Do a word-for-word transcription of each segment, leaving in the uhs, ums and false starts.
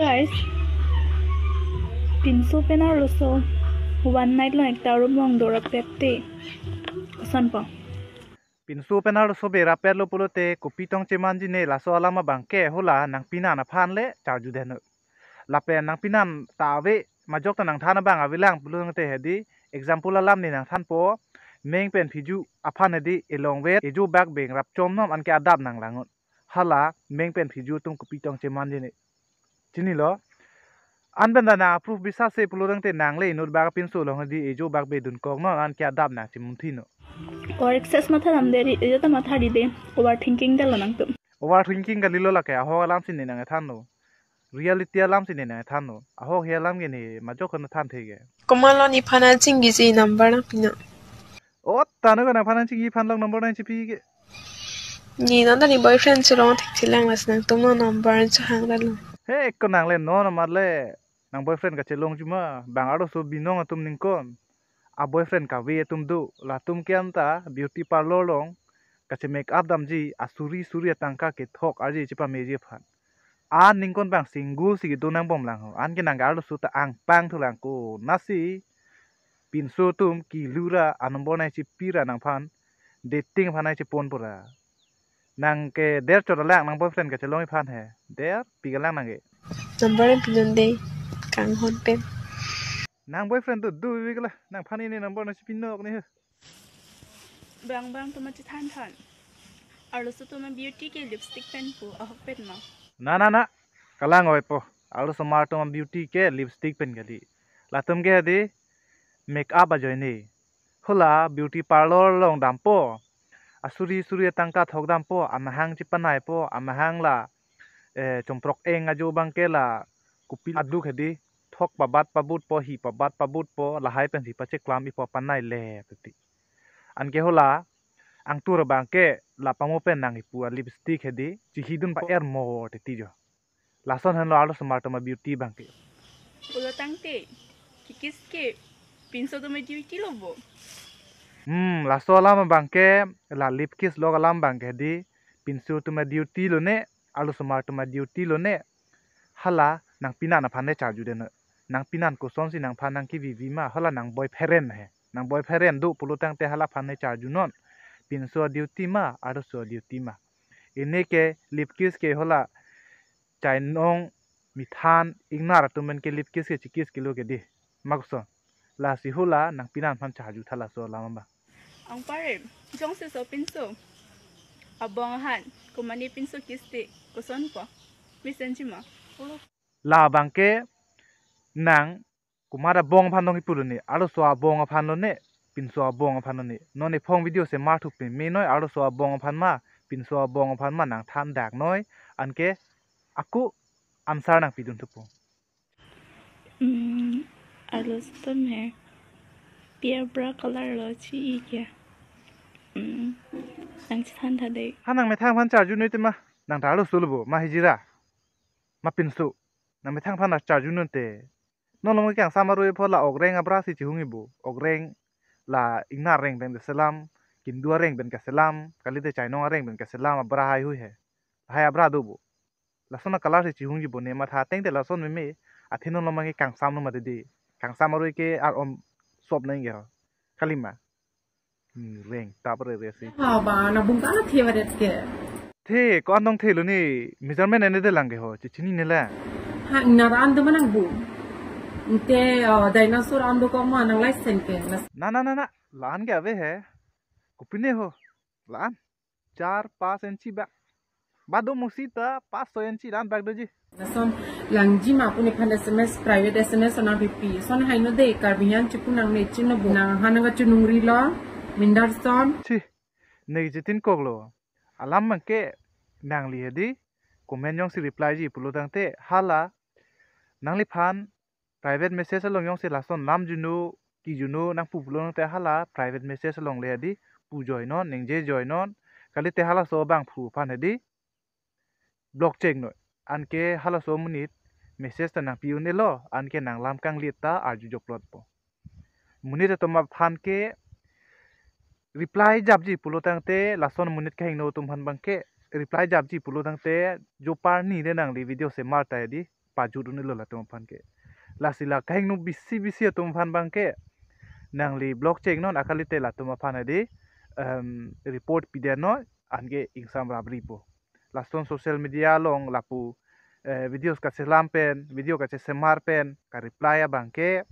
Guys, pinso pen arloso one night along ekta room along dorapet te. Koson po? Pinso pen arloso berapetlo pulote kopi tong chemanji ne, laso alam abangke hala nangpinan aphan le charju det non. Lapen nangpinan ta ave, majok ta nangthan abang avelang pulo tangte hedi, example alam ne nangthanpo, meng pen phiju aphan hedi elongvet ejo bak beng rapchom non anke adap nanglang non. Hala meng pen phiju atum kopi tong chemanji ne. Chinilo? An pen ta nang approve bisa se pulo tangte nang le inut bak pinso along hedi ejo bak be dunkok non anke adap nangchemunthi non. Or excess matha dam deri, ejo ta matha ri de, overthinking dalo nangtum. Overthinking kalilo lake, ahok alam si ne nangthanlo. Reality alam si ne nangthanlo. Ahok he alam ke ne majok kono than theke. Komatlo nephan achingkiji number nangpinon? O, tanu ko nangphan achingki aphan lok number nangchipi ke. Ne non ta ne boyfriend chelong thekthelang, lasi nangtum non number chehang dalo. He, ko nang le non amat le nang boyfriend kachelongji ma, bang arloso binong atum ningkon. A boyfriend kave atum do, latum ke anta beauty parlour along kache make up damji, asuri suri atangka kethok arji chepameji aphan. An ningkon bang single si kedo nangbomlang ho. Anke nang arloso ta angpang thulang ko. Lasi pinso atum kelura a number nangchipi ra nangphan dating aphan nangchepon pura. Nang ke der chot alang nang boyfriend kachelongji aphan he. Der pi kelang nang ke? Number pinon de, kanghon pen. Nang boyfriend do do wi kala, nangphan ne number nangchipinok ne he. Bang bang atum achethan than. Arloso atum a beauty ke lipstick pen pu, ahok pen ma? Na na na. Kalang oi po. Arlosomar atum a beauty ke lipstick pen kali. Latum ke hedi make up ajoine. Hala beauty parlour along dampo. Asuri suri atangka thok dampo, amahang chepanaipo, amahang la eh, chomprok eng ajo abangke la kopi aduk hedi, thok pabat pabutpo, hi pabat pabutpo, lahai pensi pacheklam ipo panai le titi. Anke hala angtur abangke la pamo pen nang ipu a lipstick hedi, chihidun pa-er mo titi jo. Lason henlo arlosomar atum a beauty abangke. Pulo tangte, kikis ke pinso atum a duty lo bo. Hmm, laso alam abangke, la lip kiss lok alam abangke hedi, pinso atum a duty lo ne, arlosomar atum a duty lo ne, hala nangpinan aphan ne charju det non. Nangpinan kosonsi nangphan nangkevivi ma, hala nang boyfriend he. Nang boyfriend do pulo tangte hala aphan ne charju non. Pinso a duty ma, arloso a duty ma. Ini ke lip kiss ke hala chainong, mithan, ingnar atum pen ke lip kiss ke chikis kilo ke di. Ma koson? Lasi hala nangpinan aphan charju tha laso alam abang. Ang pare, jongsi laso pinso abong ahan, komatne pinso kiss te, koson po? Mesenji ma? La abangke nang komat abong aphan dong ipu lo ne, arloso abong aphan lo ne, pinso abong aphan lo ne. Non ephong video semar thuk pin me noi, arloso abong aphan ma, pinso abong aphan ma nangthan dak noi, anke ako answer nangpidun thupo. Hmm, arloso atum he pi abra color lo chi-i ke. Hmm, nangchethan tha dei. Ha nang methang aphan charju noi te ma, nang ta arloso lo bo, ma hijira, ma pinso, nang methang aphan charju non te. Non long kangsam arui apot la ogreng abra si chihung ibo. Ogreng la ingnar areng pen keselam, kindu areng pen keselam, kalite chainong areng pen keselam abra haihui he. Hai abra do bo. Lason a color si chihung ibo ne matha ateng te lason meme. Athe non long kangsam lo mati di. Kangsam arui ke ar-om sop nang ke ho. Kalima. Hmm, reng tap re re si. Ha ba, nang bung kana the varet ke. The, ko-an dong the lo ni, measurement ene de lang ke ho, chechini ne la. Ha, ingnar an do ma nang bung. Ante, uh, dinosaur an dokok ma nang license ke. Na na na na, la-an ke ave he. Kopine ho, la-an. Char, pas inchi ba. Ba do musi ta, pas soi inchi la-an bak doji. Lason langji ma pu nephan S M S, private S M S nangpipi. Lason haino de, Karbi an chipu nang ne chinlo bo. Nang ha nang kachinungri lo, mindar son. Chi, ne chitin kok lo. Alam abangke nangli hedi, comment jongsi reply ji pulo tangte, hala nangliphan private message along jongsi lason lam juno, ki juno nangpu pulo tangte hala private message along le hedi, pu joi non, ningje joi non, kalite halaso abang phu aphan hedi, block cheng noi. Anke halaso amonit message ta nangpi un-elo, anke nang lam kanglit ta arju joklot po. Monit atum aphan ke reply japji pulo tangte, lason monit kehingno atum aphan abangke reply japji pulo tangte, jopar ni de nangli video semar ta di. pajut un-elo latum aphan ke. Lasi la kahingno bisi bisi atum aphan abang ke nangli block chengnon, akalite latum aphan hedi, em, report pidenon, anke ingsam rabripo. Lason social media along lapu, eh, videos kachelam pen, video kachesemar pen kareply abang ke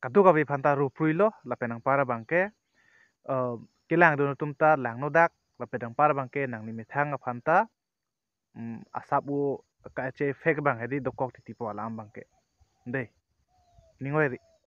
kadokave aphanta ruprui lo, lapen anpar abang ke, eh, kelangdun atum ta langno dak, lapen anpar abang ke nangli methang aphanta, mm, asap o kache-effect abang hedi dokok titipo alam abang ke. Dei. Ning oi ri.